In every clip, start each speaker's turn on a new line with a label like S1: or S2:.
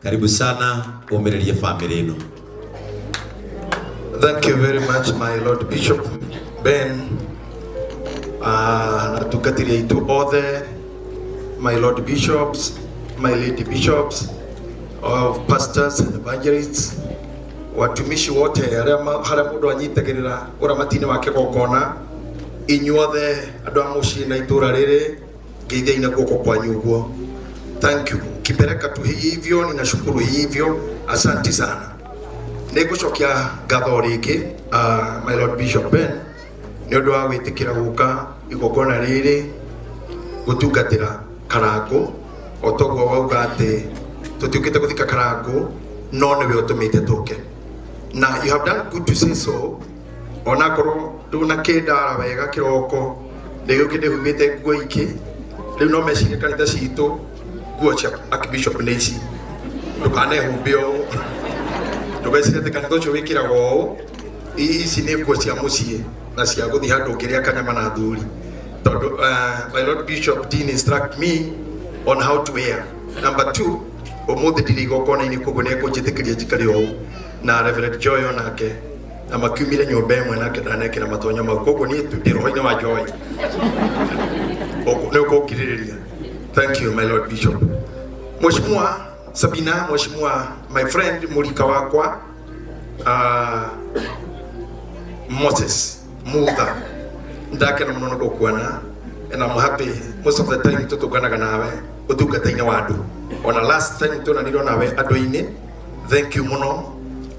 S1: Karibu sana umĩrĩrie famĩlĩ ĩno.
S2: Thank you very much, my Lord Bishop Ben, na atungatĩri aitũ othe, my Lord Bishops, my Lady Bishops, of pastors and evangelists, watumishi wote arĩa harĩa mũndũ anyitagĩrĩra ũramati-inĩ wa kĩgongona, inyuothe andũ a mũciĩ na itũũra rĩrĩ, ngeithiai na guoko kwanyu ũguo. Thank you. Kipeleka tu hivyo, ninashukuru hivyo. Asanti sana. Nĩngũcokia ngatho rĩngĩ, my Lord Bishop Ben, nĩ ũndũ wa gwĩtĩkĩra gũka igongona rĩrĩ gũtungatĩra Karangũ. O toguo wauga atĩ tũtiũkĩte gũthika Karangũ, no nĩwe ũtũmĩte tũke, na you have done good to say so. Onakorwo ndũnakĩndara wega kĩroko, nĩgĩũkĩ ndĩhumbĩte nguo ingĩ rĩu, no mecirie kanitha citũ nguo cia archbishop nĩ ici. Ndũkanehumbe ũũ, ndũgecirie atĩ kanitha ũcio wĩkĩragwo ũũ. Ici nĩ nguo cia mũciĩ na cia gũthiĩ handũ ũngĩrĩa kanyama na athuri, tondũ my Lord Bishop didn't instruct me on how to wear. Number two, ũmũthĩ ndirĩ igongona-inĩ, koguo nĩ ekũnjĩtĩkĩria njikare ũũ na Reverend Joy onake, na makiumire nyũmba ĩmwe nake ndanekĩra matonyo mau, koguo niĩ ndĩ roho-inĩ wa Joy. Nĩ ũkũngirĩrĩria. Thank you, my Lord Bishop. Mheshimiwa Sabina, Mheshimiwa my friend, mũrika wakwa, Moses Mutha, ndakena mũno nĩ gũkuona and I'm happy. Most of the time tũtũnganaga nawe ũtungata-inĩ wa andũ. Ona last time tuonanirwo nawe andũ-inĩ. Thank you mũno.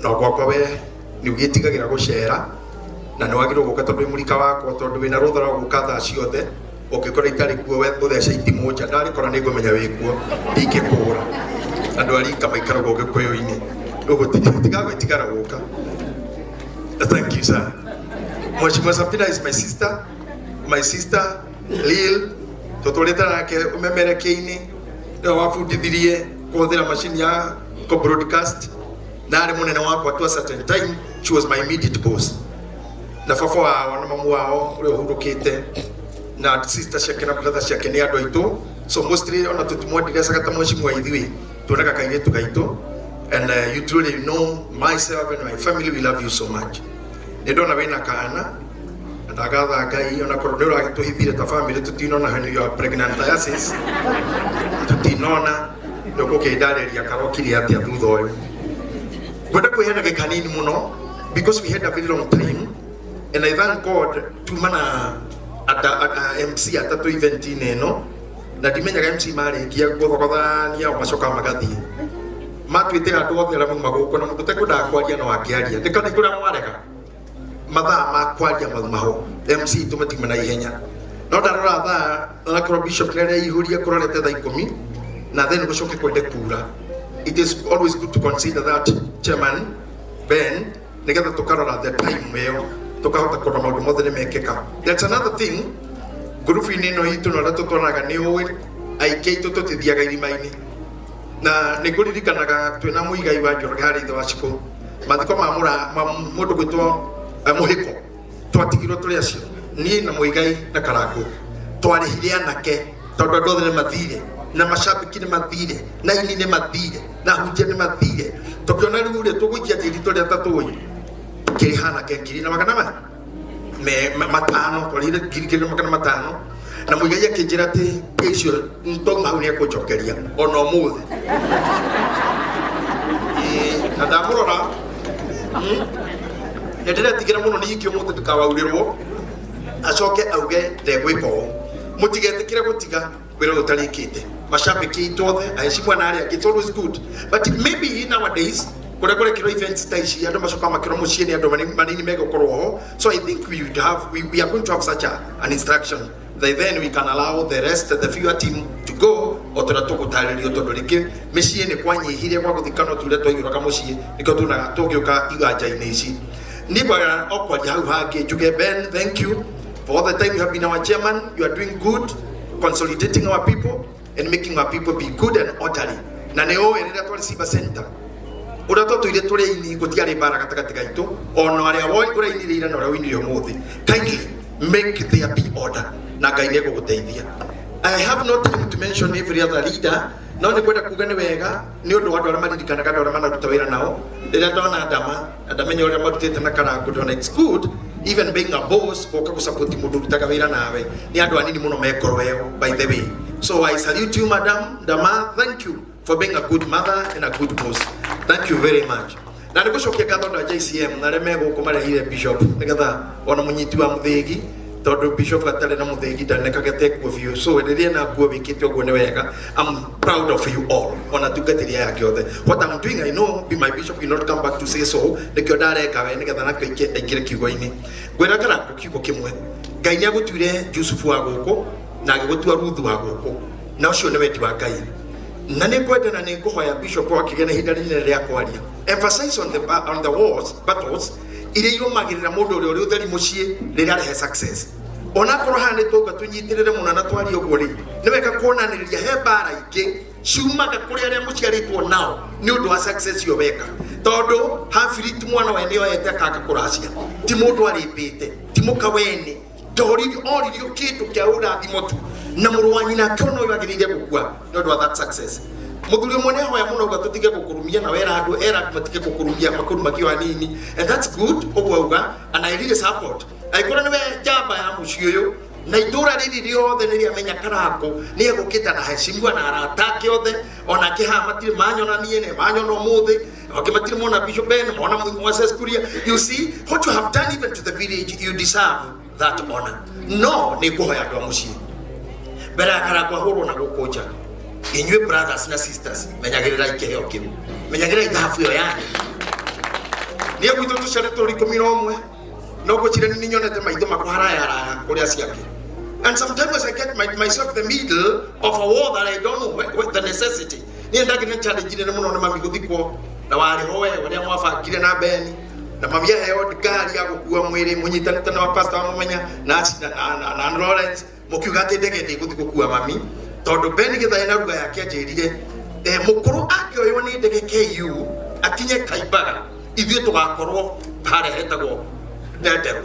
S2: Na gwakwa we nĩ ũgĩtigagĩra gũcera na nĩ wagĩrĩirwo gũka tondũ wĩ mũrika wakwa, tondũ wĩna rũtha rwa gũka thaa ciothe. Ũngĩkora itarĩ kuo, we ũthece itimũ nja, ndarĩkora nĩ ngũmenya wĩ kuo, ndingĩkũra. Andũ a rika maikaragwo gĩkũyũ-inĩ, ũguo tiga gwĩtigara gũka. Thank you, sir. Mheshimiwa Sabina is my sister, my sister Lil, tũtũrĩte nake ũmemerekia-inĩ, nĩwe wabundithirie kũhũthĩra macini ya kũ broadcast, na arĩ mũnene wakwa to a certain time. She was my immediate boss, na baba wao na mamu wao ũrĩa ũhurũkĩte na sister ciake na brother ciake nĩ andũ aitũ. So mostly ona tũtimwendirecaga ta mheshimiwa, ithuĩ tuonaga kairĩtu gaitũ. And you truly know myself and my family, we love you so much. Nĩ ndona wĩna kana na ndagatha Ngai, ona korwo nĩ ũragĩtũhithire ta family, tũtinona when you are pregnant diocese, tũtinona. Nĩ ũgũkĩndarĩria karokire atĩa thutha ũyũ. Ngwenda kwĩhe ndagĩka nini mũno because we had a very long time and I thank God tuma na ata MC atatũ event-inĩ ĩno, na ndimenyaga MC marĩkia gũthogothania o macokaga magathiĩ matuĩte andũ othe arĩa mauma gũkũ, na mũndũ ũtekwendaga kwaria no akĩaria nĩ kana kũrĩa mwarega mathaa ma kwaria mauma ho. MC tũmatima na ihenya, no ndarora thaa onakorwo bishop nĩ areihũria kũrorete thaa 10 na then gũcoke kwende kura. It is always good to consider that, Chairman Ben, nĩgetha tũkarora the time ĩyo, tũkahota kũrora maũndũ mothe nĩ mekĩka. That's another thing. Ngurubu-inĩ ĩno itũ na ũrĩa tũtwaranaga, nĩ ũĩ aingĩ aitũ tũtithiaga irima-inĩ, na nĩ ngũririkanaga twĩna Mũigai wa Njoroge harĩa ithe wa Cikũ, mathiko ma mũra ma mũndũ gwĩtwo Mũhĩko, twatigirwo tũrĩ acio, niĩ na Mũigai na Karangũ, twarĩhire anake tondũ andũ othe nĩ mathire, na macambĩki nĩ mathire, na aini nĩ mathire, na hunjia nĩ mathire. Tũkĩona rĩu rĩ tũgũikia tĩri tũrĩa tatũĩ, tũkĩrĩha anake ngiri na magana 500. Twarĩhire 1500, na Mũigai akĩnjĩra atĩ mbia icio twauma hau nĩ ekũnjokeria ona ũmũthĩ. Ĩĩ, na ndamũrora, nĩ ndĩretigĩra mũno ningĩ ũmũthĩ ndũkawaurĩrwo acoke auge ndegwĩka ũũ. Mũtigetĩkĩre gũtiga wĩra ũyũ ũtarĩkĩte. Macambĩki aitũ othe, aheshimwa na arĩa angĩ, it's always good, but maybe nowadays kũrĩa kũrekĩrwo events ta ici, andũ macokaga makĩrwo mũciĩ nĩ andũ manini megũkorwo ho. So I think we would have we are going to have such an instruction that then we can allow the rest, the fewer team, to go o tũrĩa tũgũtarĩrio, tondũ rĩngĩ mĩciĩ nĩ kwanyihire gwa gũthikana tũrĩa twaihũraga mũciĩ, nĩkĩo tuonaga tũgĩũka iwanja-inĩ ici. Niĩ ngwaga o kwaria hau hangĩ njuge, Ben, thank you for all the time you have been our chairman. You are doing good consolidating our people and making our people be good and orderly. Na nĩ ũĩ rĩrĩa twarĩ Simba Center, ũrĩa twatũire tũrĩ aini, gũtiarĩ mbara gatagatĩ gaitũ, ona ũrĩa ũrainire ira na ũrĩa ũinire ũmũthĩ. Kindly make there be order, na Ngai nĩ egũgũteithia. I have no time to mention every other leader. No nĩ kwenda kuga nĩ wega nĩ ũndũ wa andũ arĩa maririkanaga andũ arĩa manaruta wĩra nao. Rĩrĩa ndona Ndama na ndamenya ũrĩa marutĩte na Karangu, ndona it's good even being a boss gũka gũsupport mũndũ ũrutaga wĩra nawe. Nĩ andũ anini mũno me ngoro ĩyo, by the way. So I salute you, Madam Ndama. Thank you for being a good mother and a good boss. Thank you very much. Na nĩ gũcokia ngatho andũ a JCM na arĩa me gũkũ marehire bishop nĩgetha ona mũnyiti wa mũthĩgi, tondũ bishop gatarĩ na mũthĩgi ndanekage te kuo biũ. So rĩrĩa na nguo wĩkĩte ũguo nĩ wega. I'm proud of you all, ona tungatĩri aya angĩ othe. What I'm doing, I know be my bishop will not come back to say so. Nĩkĩo ndareka we nĩgetha nakĩo aingĩre kiugo-inĩ. Ngwĩra Karangu kiugo kĩmwe, Ngai nĩ agũtuire Jusufu wa gũkũ na agĩgũtua Ruthu wa gũkũ, na ũcio nĩ wendi wa Ngai. Na nĩ ngwenda na nĩ ngũhoya bishop akĩgĩa na ihinda rĩnene rĩa kwaria, emphasize on the wars, battles iria irũmagĩrĩra mũndũ ũrĩa ũrĩ ũtheri mũciĩ rĩrĩa arehe success. Onakorwo haha nĩ twauga tũnyitĩrĩre mũno na twarie ũguo rĩ, nĩ wega kuonanĩrĩria he mbara ingĩ ciumaga kũrĩ arĩa mũciarĩtwo nao nĩ ũndũ wa success ĩyo weka, tondũ Humphrey ti mwana we nĩoete akanga kũracia, ti mũndũ arĩpĩte, ti mũka wene ndoririo, oririo kĩndũ kĩa ũrathimo tu, na mũrũ wa nyina akĩona ũyũ agĩrĩire gũkua nĩ ũndũ wa that success. Mũthuri ũmwe nĩahoya mũno auga tũtige gũkũrumia, na wera andũ era andũ matige gũkũrumia, makũrumakio hanini, and that's good ũguo auga, and I really support. Angĩkorwo nĩwe njamba ya mũciĩ ũyũ na itũra rĩrĩ rĩothe nĩ rĩamenya Karangu nĩ egũkĩte na heshimiwa na arata ake othe, onake haha matirĩ manyona niĩ nĩ manyona ũmũthĩ, angĩ matirĩ mona Bishop Ben, mona Moses Kuria. You see what you have done even to the village, you deserve that honor. No nĩ ngũhoya andũ a mũciĩ mbere ya Karangu ahũrwo na gũkũ nja, inyuĩ brothers na sisters, menyagĩrĩrai kĩheo kĩu, menyagĩrĩrai thahabu ĩyo yanyu. Niĩ gwitũ tũciarĩtwo 11, no ngwĩciria nĩ nyonete maitho makwa haraya haraya kũrĩa ciake. And sometimes I get myself the middle of a war that I don't know what the necessity. Niĩ ndagĩ challenge nene mũno nĩ mami gũthikwo na warĩ ho we ũrĩa mwabangire na Beni na mami aheo ngari ya gũkua mwĩrĩ mũnyitanĩte na pastor wa Mũmenya na Lawrence, mũkiuga atĩ ndege ndĩgũthiĩ gũkua mami tondũ Ben Gĩthaĩ na ruga yake anjĩrire mũkũrũ angĩoywo nĩ ndege KU akinye Kaimbaga, ithuĩ tũgakorwo harĩa hetagwo Ndenderũ,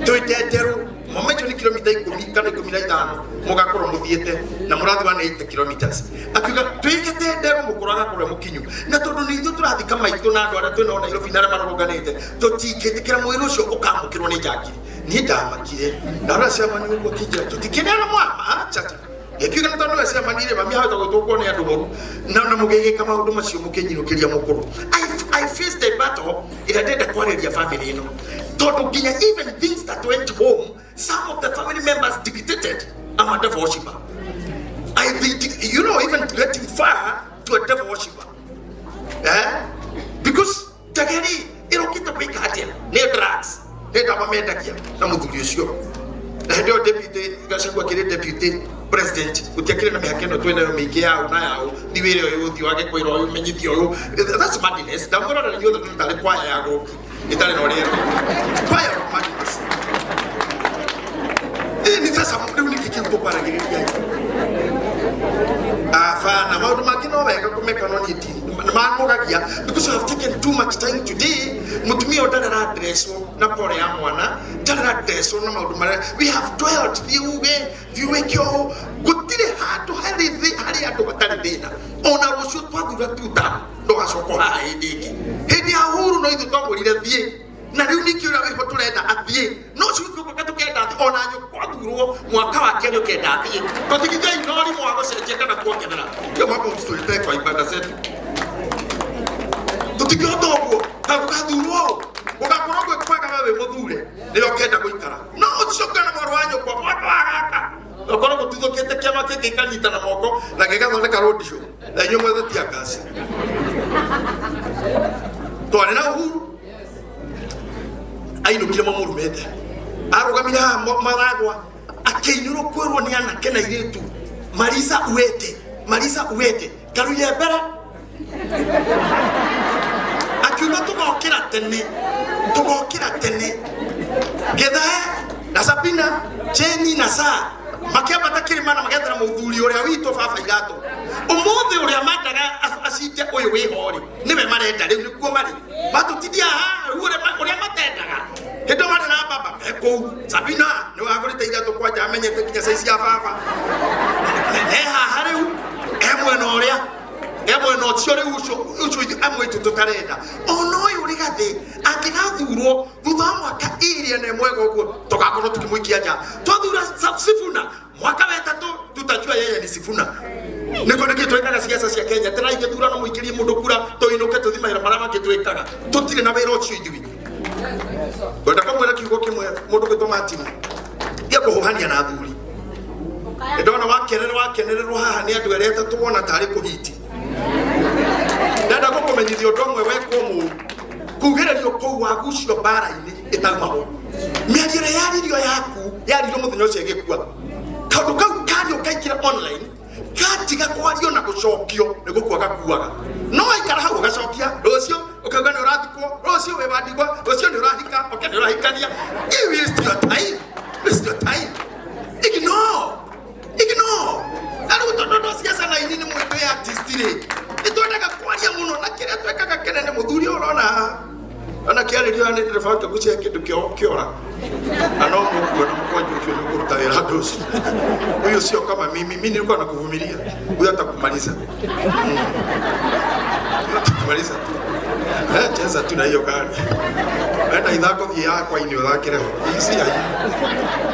S2: twĩ Ndenderũ momenyo nĩ kilomita 10 kana 15, mũgakorwo mũthiĩte na mũrathi wa 80 kilometers. Akiuga twĩke Ndenderũ mũkũrũ agakorwo mũkinyu, na tondũ nĩ ithuĩ tũrathika maitũ na andũ arĩa twĩnao Nairobi na arĩa marũrũnganĩte, tũtingĩtĩkĩra mwĩrĩ ũcio ũkamũkĩrwo nĩ njangiri. Niĩ ndamakire ndarora ciamani ũguo akĩnjĩra tũtikĩneana mwama acha gĩkiuga nĩ tondũ we ciamanire mami ahota gwĩtũkwo nĩ andũ horu na mũgĩgĩka maũndũ macio mũkĩnyinũkĩria mũkũrũ. I faced a battle ĩrĩa ndenda kwarĩria family ĩno, tondũ nginya even things that went home, some of the family members dictated I'm a devil worshipper. I think, even getting far to a devil worshipper, eh? Because ndegeri ĩrokĩte gwĩka atĩa? Nĩ drugs, nĩ ndawa mendagia na mũthuri ũcio. Na hĩndĩ ĩyo deputy Gachagua akĩrĩ deputy president, gũtiakĩrĩ na mĩhaka ĩno twĩnayo mĩingĩ yao na yao, thi wĩre ũyũ, ũthiĩ wage kwĩra ũyũ, menyithia ũyũ. That's madness. Ndamwĩrorera inyuothe nĩ tarĩ kwaya ya gũki ĩtarĩ na ũrĩa kwaya of madness. Ĩ nĩ sasa rĩu nĩkĩ kĩu tũkwaragĩrĩria? Abana maũndũ mangĩ no wega kũmeka, no niĩ manũgagia because you have taken too much time today. Mũtumia ũyũ ndarĩ aradresswo na pore ya mwana, ndarĩ aradresswo na maũndũ marĩa we have dwelt. Thiĩ uge, thiĩ wĩke ũũ, gũtirĩ handũ harĩ thĩ harĩ andũ hatarĩ thĩna. Ona rũciũ twathura tuta ndũgacoka haha hĩndĩ ĩngĩ. Hĩndĩ ya Uhuru no ithuĩ twamwĩrire thiĩ, na rĩu nĩkĩ ũrĩa wĩho tũrenda athiĩ, no ũcio tũkenda athiĩ. Ona nyũkwa thurwo mwaka wa kerĩ ũkenda athiĩ, tũtigithei na ũrimũ wa gũcenjia kana kuongerera hiyo mambo msituletee kwa ibada zetu. Tũtingĩhota ũguo gũgathurwo gũgakorwo gwĩ kwega we wĩ mũthure nĩyo ũkenda gũikara, no ũcio kana mwarĩ wa nyũkwa mwaka wa gaka ũkorwo gũtuthũkĩte kĩama kĩngĩ kanyitana moko na gĩgathondeka road show na inyuĩ mwethe tear gas. Twarĩ na Uhuru ainũkire mamũrumĩte, arũgamire haha maragwa akĩinũrwo kwĩrwo nĩ anake na airĩtu, "Marisa uete, Marisa uete karuye mbere." Akiuga tũgokĩra tene, tũgokĩra tene. Gethae na Sabina Jeni na Saa makĩambata kĩrĩma na magethera mũthuri ũrĩa witũ baba iratũ ũmũthĩ ũrĩa mandaga acinde ũyũ wĩho rĩ, nĩwe marenda rĩu, nĩkuo marĩ matũtindia haha rĩu ũrĩa matendaga hĩndĩ ĩyo marĩ na baba me kũu. Sabina nĩwe agũrĩte iratũ kwanja, amenyete nginya size ya baba, ne haha rĩu. Mwena ũrĩa e mwena ũcio rĩu ũcio ũcio ithuĩ amwe aitũ tũtarenda. Ona ũyũ Rigathĩ angĩgathurwo thutha wa mwaka ĩrĩ na ĩmwe ũguo, tũgakorwo tũkĩmũikia nja. Twathura Sifuna mwaka wa ĩtatũ, tutajua yeye ni Sifuna. Nĩkũ nĩkĩ twĩkaga ciaca cia Kenya tĩra igĩthurano mũikĩrie mũndũ kura tũinũke tũthi mawĩra marĩa mangĩ twĩkaga? Tũtirĩ na wĩra ũcio ithuĩ. Ngwenda kũmwĩra kiugo kĩmwe, mũndũ gwĩtwo Martin gĩa kũhũhania na athuri. Ndona wakenererwo wakenererwo haha nĩ andũ arĩa atatũ, wona tarĩ kũhiti. Ndenda gũkũmenyithia ũndũ ũmwe, wekwo mũũru, kugĩrĩrio kũu wagucio mbara-inĩ ĩtaumagwo. Mĩario ĩrĩa yaririo yaku yaririo mũthenya ũcio ĩgĩkua. Kaũndũ kau kario kaingĩra online, gatiga kwario na gũcokio nĩ gũkua gakuaga. No waikara hau ũgacokia, rũciũ ũkauga nĩ ũrathikwo, rũciũ wĩ wandigwa, rũciũ nĩ ũrahika, oke nĩ ũrahikania. You waste your time, waste your time. Ignore, ignore. Na rĩu tondũ ndo ciaca na ini nĩ mwĩtũ ya artist rĩ, nĩ twendaga kwaria mũno na kĩrĩa twekaga kĩnene. Mũthuri ũyũ ũrona haha ona kĩarĩrio haha nĩ ndereba wake gucia kĩndũ kĩo kĩora na no mũkuona mũkwanjũ ũcio nĩ ũkũruta wĩra andũ ũcio. Huyu sio kama mimi, mimi nilikuwa nakuvumilia, huyu atakumaliza. Atakumaliza tu. Eh, cheza tu na hiyo gari, enda ithako, thiĩ yakwa-inĩ ũthakĩre ho ici ai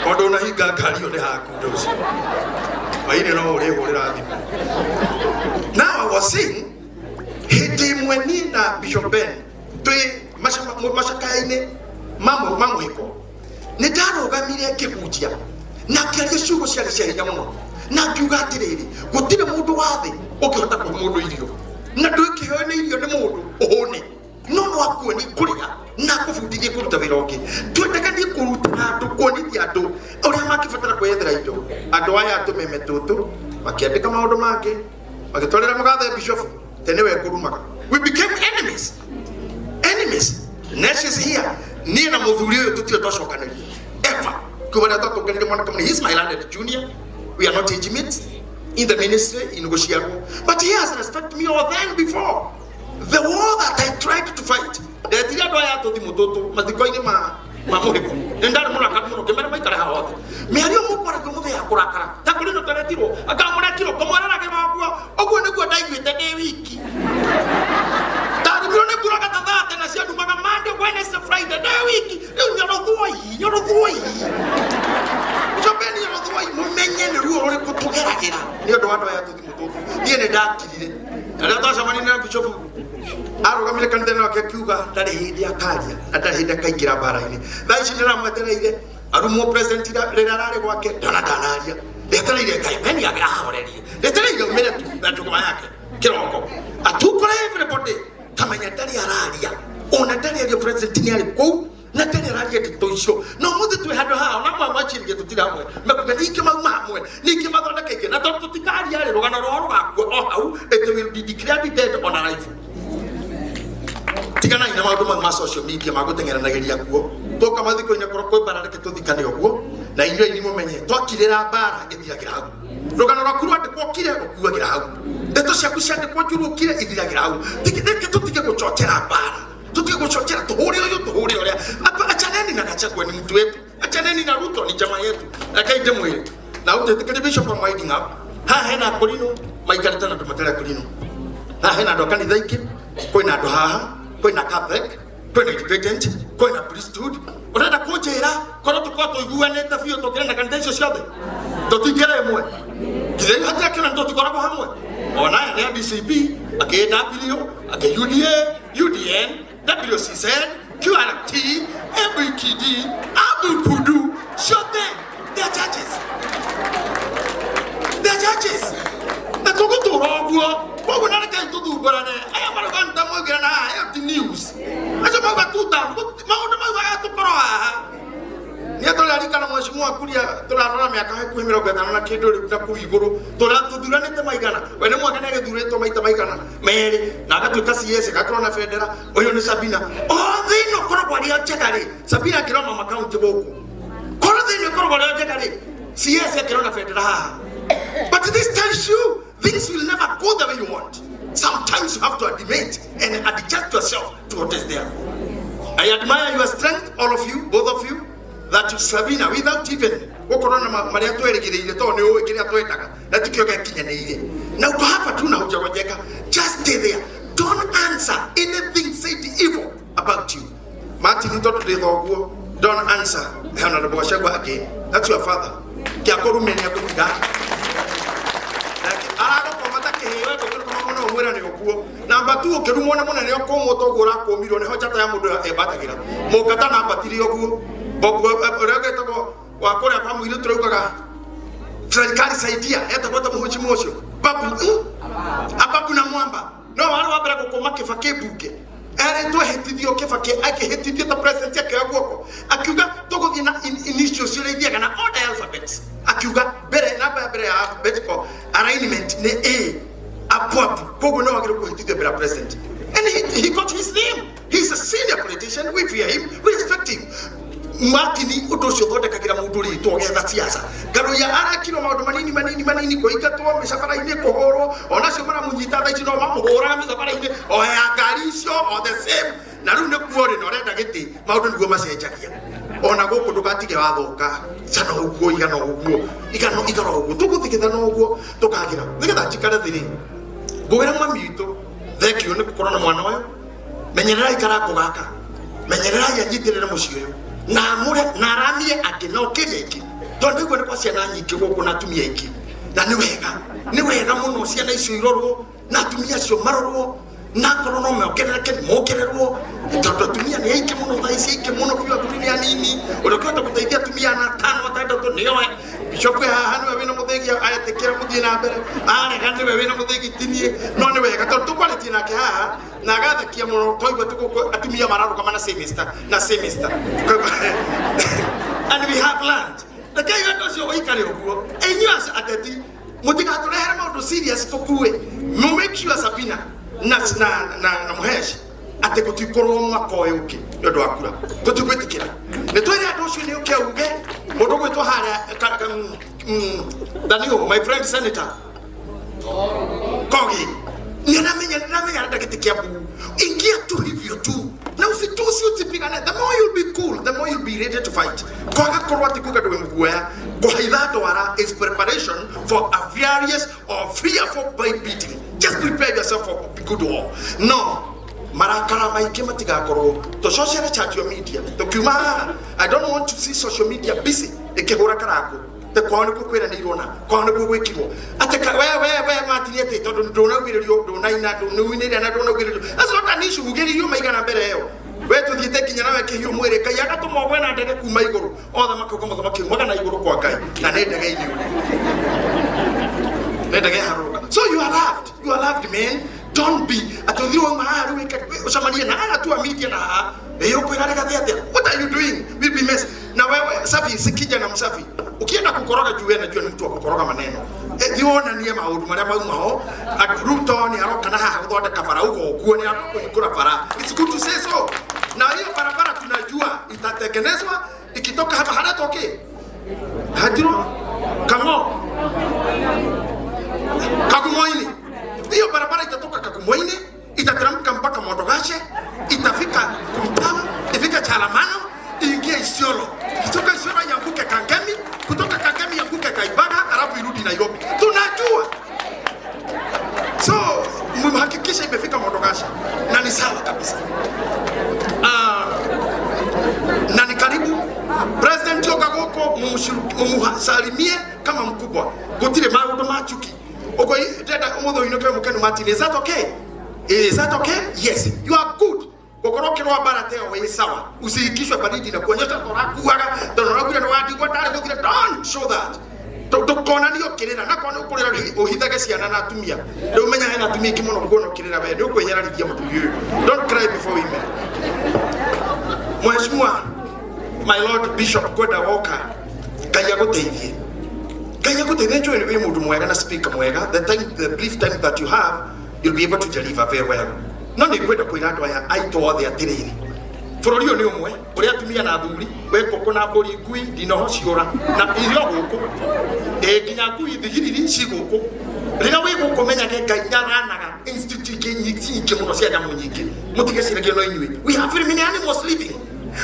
S2: tondũ ũnahinga ngari ĩyo nĩ haku ndũ ũcio hwainĩ no ũrĩhũrĩra thimũ. Now I was saying, hĩndĩ ĩmwe niĩ na Bishop Ben twĩ macakaya-inĩ ma mũhĩko, nĩ ndarũgamire ngĩhunjia na ngĩaria ciugo ciarĩ cia hinya mũno, na ngiuga atĩrĩrĩ, gũtirĩ mũndũ wa thĩ ũngĩhota kũhe mũndũ irio, na ndwĩkĩheo nĩ irio nĩ mũndũ ũhũne, no no akuonie kũrĩa na akũbundithie kũruta wĩra ũngĩ. Twendaga niĩ kũruta andũ, kuonithia andũ ũrĩa mangĩbatara kwĩyethera indo. Andũ aya tũmeme tũtũ makĩandĩka maũndũ mangĩ, magĩtwarĩra mũgathe bishop tene we ngũrumaga. We became enemies, enemies. Nesh is here. Niĩ na mũthuri ũyũ tũtirĩ twacokanĩria ever kuma rĩrĩa twatũnganire mwanake mũnini. He's my landed junior. We are not age mates in the ministry in gũciarwo, but he has respect me all then before the war that I tried to fight. Ndetire andũ aya tũthimũ tũtũ mathiko-inĩ ma mũhĩko, nĩ ndarĩ mũrakaru mũno, ngĩmera maikare haha othe. Mĩario mũkwaragia mũthĩ ya kũrakara ta kũrĩ no tweretirwo akamũrekirwo kũmwararage waguo ũguo nĩguo ndaiguĩte ndĩ wiki. Ndarumirwo nĩ mbura gatathate na ciandumaga Monday, Wednesday, Friday ndĩ wiki. Rĩu nyorothwoi, nyorothwoi, cobeni, nyorothwoi, mũmenye nĩ ruo rũrĩkũ tũgeragĩra nĩ ũndũ wa andũ aya tũthimũ tũtũ. Niĩ nĩ ndakirire na rĩrĩa twacemanirie na bishop, arũgamire kanitha-inĩ wake akiuga ndarĩ hĩndĩ akaria na ndarĩ hĩndĩ akaingĩra mbara-inĩ. Thaa ici ndĩramwetereire arumwo president rĩrĩa ararĩ gwake, ndona ndanaria. Ndetereire Ngai meni ahorerie, ndetereire umĩre tu na njũgũma yake kĩroko atukũre everybody kamenya ndarĩ araria, ona ndarĩ aria. President nĩ arĩ kũu na ndarĩ araria ndeto icio. No mũthĩ twĩ handũ haha, ona amwe macirie tũtirĩ hamwe, mekuga ningĩ mauma hamwe, ningĩ mathondeka ingĩ, na tondũ tũtikaria rĩ, rũgano rwao rũgakua o hau. It will be declared dead on arrival. Tiganai na maũndũ mau ma social media ma gũteng'eranagĩria kuo. Twoka mathiko-inĩ, korwo kwĩ mbara, reke tũthikane ũguo na inyuĩ ini mũmenye twakirĩra mbara ĩthiragĩra hau. Rũgano rwaku rwandĩkwo kire, rũkuagĩra hau. Ndeto ciaku ciandĩkwo njũru ũkire, ithiragĩra hau. Reke tũtige gũchochera mbara, tũtige gũchochera tũhũre ũyũ, tũhũre ũrĩa. Apa achaneni na Gachagua, ni mtu wetu. Achaneni na Ruto, ni chama yetu. Reke ndĩmwĩre na ũtĩtĩkĩrie Bishop am winding up. Haha hena akũrinũ maikarĩte na andũ matarĩ akũrinũ. Haha hena andũ a kanitha ingĩ, kwĩna andũ haha, kwĩna Catholic, kwĩna Independent, kwĩna priesthood. Ũrenda kũnjĩra korwo tũkorwo tũiguanĩte biũ tũkĩrĩ na kanitha icio ciothe tũtingĩra ĩmwe? Githĩ hatirĩ kĩna tũtikoragwo hamwe? Ona aya nĩ a DCP, akĩ W, akĩ UDA, UDN, WCZ, QRT, ABTD, Abukudu, ciothe they are churches, they are churches, na tũgũtũra ũguo. Koguo na rekei tũthumbũrane. Aya marauga nĩtamoigĩra na haha, ĩyo ti news. Acio mauga tuta maũndũ mau maya tũkorwo haha nĩ tũrarikana mheshimiwa Kuria, tũrarora mĩaka hakuhĩ 50 na kĩndũ rĩu na kũu igũrũ tũrathuranĩte maigana. We nĩ mwaka nĩ agĩthurĩtwo maita maigana merĩ na agatuĩka CS, agakorwo na bendera. Ũyũ nĩ Sabina. O thĩ ĩno koragwo arĩ o njega rĩ, Sabina akĩrora mama kaunti gũkũ, korwo thĩ ĩno ĩkoragwo arĩ o njega rĩ, CS akĩrora na bendera haha. But this tells you things will never go the way you want. Sometimes you have to admit and adjust yourself to what is there. I admire your strength, all of you, both of you, that Sabina, without even gũkorwo na marĩa twerĩgĩrĩire, tondũ nĩ ũĩ kĩrĩa twendaga na tikĩo gĩakinyanĩire. Na uko hapa tu na hujagojeka. Just stay there. Don't answer anything said evil about you. Martin tondu ndi thoguo. Don't answer Honorable Gachagua again. That's your father. Kiakorume ni akutiga. Aragũkoma ta kĩheo ũngĩrũgama mũno ũmwĩra nĩ ũguo. Namba tu ũkĩrumwo nĩ mũnene ũkũmwo toguo ũrakũmirwo nĩho njata ya mũndũ ĩmbatagĩra. Mũngata na mbatire ũguo. Bobu ũrĩa ũgĩtagwo wa kũrĩa kwa mũirĩtu ũraugaga serikali saidia etagwo ta mũhũci ũcio. Babu ababu na mwamba. No warĩ wa mbere gũkũma Kĩbakĩ mbunge. Erĩtwo ehĩtithio Kĩbakĩ akĩhĩtithio ta president akĩoya guoko akiuga tũgũthiĩ na initials iria ithiaga na order ya alphabets. Akiuga mbere namba ya mbere ya alphabetical alignment nĩ A apu apu, koguo no wagĩrĩirwo kũhĩtithio mbere ya president. And he got his name. He's a senior politician. We fear him, we respect him. Martin ũndũ ũcio ũthondekagĩra mũndũ rĩtwa getha siasa. Ngaruiya arakirwo maũndũ manini manini manini, kũingatwo mĩcabara-inĩ, kũhũrwo, onacio maramũnyita thaa ici no mamũhũraga mĩcabara-inĩ o ya ngari icio o the same. Na rĩu nĩkuo rĩ na ũrenda gĩtĩ maũndũ nĩguo macenjagia. Ona gũkũ ndũgatige wathũka cana ũguo igana ũguo igana igana ũguo tũgũthigithana ũguo tũkagĩra nĩgetha njikare thĩ rĩ ngũgĩra mami witũ thank you nĩ gũkorwo na mwana ũyũ. Menyererai karango gaka, menyererai anyitĩrĩre mũciĩ ũyũ na amũre na aramie angĩ na ũkĩrie ingĩ tondũ ndaigua nĩ kwa ciana nyingĩ gũkũ na atumia aingĩ, na nĩ wega, nĩ wega mũno ciana icio irorwo na atumia acio marorwo, na akorwo no mongerereke nĩ mongererwo tondũ atumia nĩ aingĩ mũno thaa ici, aingĩ mũno biũ, athuri nĩ anini. Ũrĩa ũkĩhota gũteithia atumia na atano atandatũ nĩoe. Bishop haha nĩwe wĩna mũthĩgi aetĩkĩra mũthiĩ na mbere, arega nĩwe wĩna mũthĩgi tinie, no nĩ wega tondũ tũkwarĩtie nake haha na agathekia mũno twaigua tũgũkũ atumia mararũgama na semester na semester and we have learned. Rekei ũndũ ũcio ũikare ũguo. Inyuĩ ateti mũtigatũrehere maũndũ serious tũkue. Mu make sure Sabina na na na, na Mũheshi atĩ gũtikorwo mwaka ũyũ ũngĩ nĩ ũndũ wa kura tũtigwĩtĩkĩra. Nĩ twĩre andũ ũcio nĩ ũke uge mũndũ ũgwĩtwo harĩa Daniel, my friend senator Kogi, nĩaramenya nĩaramenya arenda gĩtĩ kĩa mbuu. Ingia tu hivyo tu na usitusi, usipigane. The more you'll be cool, the more you'll be ready to fight. Kwaga korwo atĩ kuga ndũĩ mũguoya kũhaitha ndwara is preparation for a various or fearful by beating. Just prepare yourself for good war. No marakara maingĩ matigakorwo tũcocere charge your media tũkiuma haha. I don't want to see social media busy ĩkĩhũra karango te kwao nĩkuo kwĩranĩirwo na kwao nĩkuo gwĩkirwo atĩ we we we Martin atĩ tondũ ndũnaugĩrĩrio ndũnaina ndũnauinĩire na ndũnaugĩrĩrio. That's not an issue. Ugĩrĩrio maigana mbere ĩyo we tũthiĩte nginya nawe kĩhiũ mwĩrĩ Ngai agatũma ũgwe na ndege kuma igũrũ othe makauga mũthamaki umaga na igũrũ kwa Ngai na nĩ ndege-inĩ ũrĩ nĩ ndege harũrũka. So you are loved, you are loved, man. Don't be atĩ ũthiĩ wauma haha rĩu wĩke ũcemanie na aya tu a media na haha ĩĩ ũkwĩra rĩgathĩ atĩa. What are you doing? Will be mess. Na wewe Safi sikija na msafi ukienda kukoroga juu wewe najua ni mtu wa kukoroga maneno. Thiĩ wonanie maũndũ marĩa mauma ho. Ruto nĩ aroka na haha gũthondeka bara ugo ũguo nĩ aroka kũhingũra bara. It's good to say so. Na hiyo barabara tunajua itatengenezwa ikitoka hapa haretwo kĩ hatiro kang'o Kagumoini. Hiyo barabara itatoka Kagumoini, itateremka mpaka Modogashe, itafika Kumtama, ifike Chalamano, iingie Isiolo. Kutoka Isiolo ianguke Kangemi, kutoka Kangemi ianguke Kaibaga, alafu irudi Nairobi. Tunajua. So, mhakikishe imefika Modogashe na ni sawa kabisa. Na ni karibu President Yoka gũkũ mumusalimie kama mkubwa. Gũtirĩ maũndũ ma chuki. Ugo ndenda ũmũthĩ ũinũke mũkenu Martin. Is that okay? Is that okay? Yes. You are good. Gũkorwo ũkĩrũa mbara ta ĩyo wĩ sawa. Usiingishwe baridi na kuonyesha tũrakuaga tondũ ũraugire nĩ wandigwo ndarĩ gũthire. Don't show that. Ndũkonanie ũkĩrĩra na korwo nĩ ũkũrĩra ũhithage ciana na atumia. Rĩu menya hena atumia aingĩ mũno kuona ũkĩrĩra we nĩ ũkwĩnyararithia mũthuri ũyũ. Don't cry before women. Mheshimiwa my Lord Bishop kwenda woka Ngai agũteithie. Ngai agũteithie. Njũĩ wĩ mũndũ mwega na speaker mwega. The time, the brief time that you have, you'll be able to deliver very well. No nĩ ngwenda kwĩra andũ aya aitũ othe atĩrĩrĩ, bũrũri ũyũ nĩ ũmwe ũrĩa atumia na athuri wĩ ngũkũ na mbũri ngui ndinoho ciũra na irio gũkũ ĩ nginya ngui thigiriri ci gũkũ. Rĩrĩa wĩ gũkũ menyage Ngai nĩaranaga institute ingĩ nyingĩ mũno cia nyamũ nyingĩ mũtigeciragie no inyuĩ. We have very many animals living,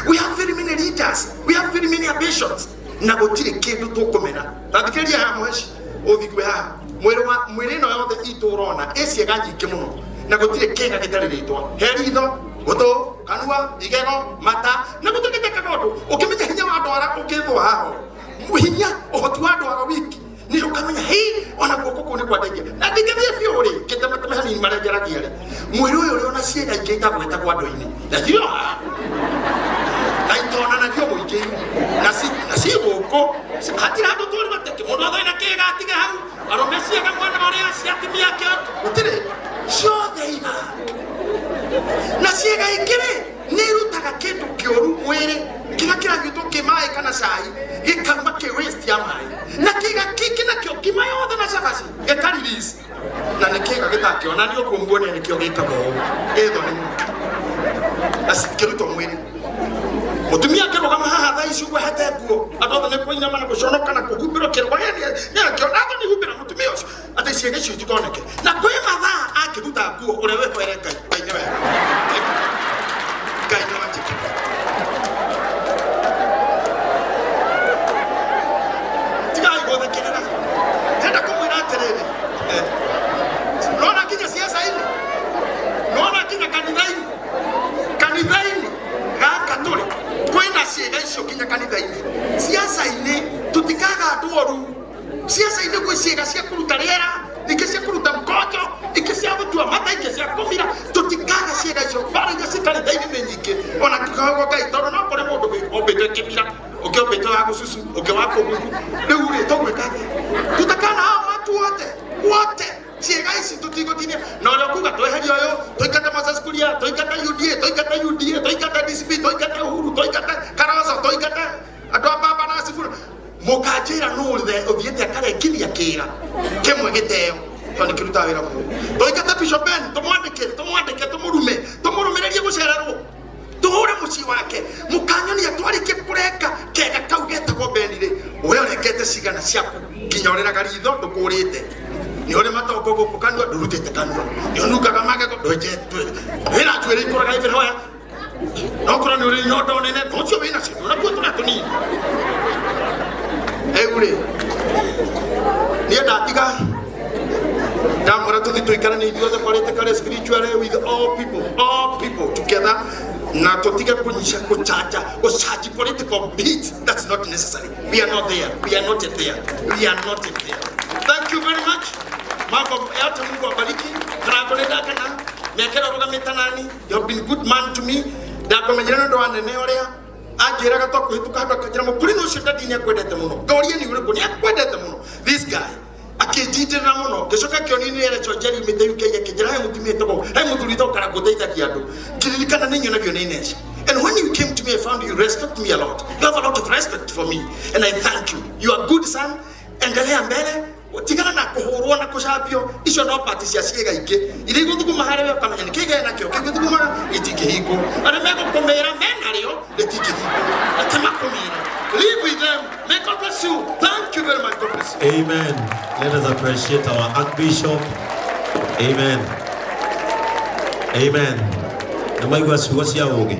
S2: we have very many leaders, we have very many ambitions na gũtirĩ kĩndũ tũkũmena. Na thikĩrĩria haha mũheci ũthigue haha Mwĩrĩ wa mwĩrĩ ĩno yothe itũ ũrona ĩ ciĩga nyingĩ mũno na gũtirĩ kĩga gĩtarĩ rĩtwa. He ritho, gũtũ, kanua, igego, mata na gũtirĩ gĩtekaga ũndũ. Ũkĩmenya hinya wa ndwara ũkĩthwo haho hinya ũhoti wa ndwara wiki nĩ ũkamenya hĩ ona guoko kũu nĩ kwandeithia na ndingĩthiĩ biũ rĩ ngĩtemateme hanini marĩa njaragia rĩ mwĩrĩ ũyũ ũrĩ ona ciĩga ingĩ itagwetagwo andũ-inĩ na cio haha na itonanagio mũingĩ-inĩ na ci gũkũ hatirĩ handũ tũrĩ atĩ mũndũ othe na kĩga atige hau arũme ciĩga mwena ũrĩa cia atumia akĩo gũtirĩ ciothe ina na ciĩga ingĩ rĩ nĩ irutaga kĩndũ kĩũru mwĩrĩ kĩrĩa kĩranyuĩtwo kĩ maĩ kana cai gĩkauma kĩ waste ya maĩ na kĩga kĩngĩ nakĩo ngima yothe na cabaci gĩka release na nĩ kĩga gĩtakĩonanio ũguo muone nĩkĩo gĩkagwo ũũ ĩtho nĩ mũno na citingĩrutwo mwĩrĩ. Mũtumia akĩrũgama haha thaa ici ũguo ahete nguo andũ othe nĩ kũinama na gũconoka na kũhumbĩrwo kĩrũga nĩakĩona atĩ nĩ humbĩra mũtumia ũcio atĩ ciĩga icio itikoneke na kwĩ mathaa akĩruta nguo ũrĩa wĩhoere Ngai. Ngai nĩ wega, Ngai nĩ wanjĩkĩra. Tigai gũthekerera, ndĩrenda kũmwĩra atĩrĩrĩ, nona nginya ciaca-inĩ, nona nginya kanitha-inĩ, kanitha-inĩ gaka tũrĩ kwĩna ciĩga icio nginya kanitha-inĩ. Ciaca-inĩ tũtikaga andũ oru. Ciaca-inĩ gwĩ ciĩga cia kũruta rĩera, ingĩ cia kũruta mkonjo, ingĩ cia gũtua mata, ingĩ cia kũmira. Tũtikaga ciĩga icio. Mbara iria ci kanitha-inĩ nĩ nyingĩ ona tũkahogwo Ngai tondũ no kũrĩ mũndũ ombĩtwo kĩmira, ũngĩ ombĩtwo wa gũcucu, ũngĩ wa kũgugu. Rĩu rĩ tũgwĩka atĩa? Tutakana hao watu wote wote ciĩga ici tũtigũtinia na ũrĩa kuga tweherie ũyũ tũingate Moses Kuria, tũingate UDA, tũingate UDA, tũingate DCP, tũingate Uhuru, tũingate Kalonzo, tũingate andũ a Baba na Sifuna. Mũkanjĩra nũ ũthiĩte akarengithia kĩra kĩmwe gĩteo tondũ nĩ kĩrutaga wĩra mũru. Tũingate Bishop Ben, tũmwandĩke, tũmwandĩke, tũmũrume, tũmũrũmĩrĩrie gũcererwo, tũhũre mũciĩ wake. Mũkanyonia twarĩkie kũrenga kega kau getagwo Ben rĩ, we ũrengete cigana ciaku nginya ũrĩraga ritho ndũkũrĩte, nĩ ũrĩ matongo gũkũ kanua ndũrutĩte kanua, nĩ ũnungaga magego ndwenjetwe, wĩna njuĩrĩ ikũraga ibĩroya no korwo nĩ ũrĩ nyondo nene no ũcio wĩna cio ndũnakuo tũrĩa tũnini. Rĩu rĩ niĩ ndatiga ndamwĩra tũthi tũikaranie ithuothe politically, spiritually, with all people, all people together, na tũtige kũnyica kũchanja gũchanji political beat. That's not necessary. We are not there, we are not yet there, we are not yet there. Thank you very much. Mambo yote Mungu abariki. Karango nĩ ndakena mĩaka ĩrĩa ũrũgamĩte nani. You have been good man to me. Ndakũmenyire nĩ ũndũ wa nene ũrĩa anjĩraga twakũhĩtũka handũ akanjĩra mũkũrinũ ũcio ndadi nĩ akwendete mũno, ngoria nĩ ũrĩkũ, nĩ akwendete mũno this guy akĩnjindĩrĩra mũno. Ngĩcoka ngĩonio nĩ Erecho Njeri umĩte UK akĩnjĩra he mũtumia wĩtagwo he mũthuri wĩtagwo Karangũ ũteithagia andũ. Ngĩririkana nĩ nyonagio nĩ Nesha. And when you came to me, I found you respect me a lot. You have a lot of respect for me and I thank you. You are good son. Endelea mbele, tigana na kũhũrwo na kũcambio, icio no pati cia ciĩga ingĩ iria igũthuguma harĩ we ũkamenya nĩ kĩgĩa nakĩo kĩgũthugumaga gĩtingĩhingwo, arĩa megũkũmĩra menarĩo rĩtingĩhingwo, reke makũmĩre. Live with them. May God bless you. Thank you very much. God bless you.
S1: Amen. Let us appreciate our Archbishop. Amen. Amen. Nĩ maigua ciugo cia ũũgĩ.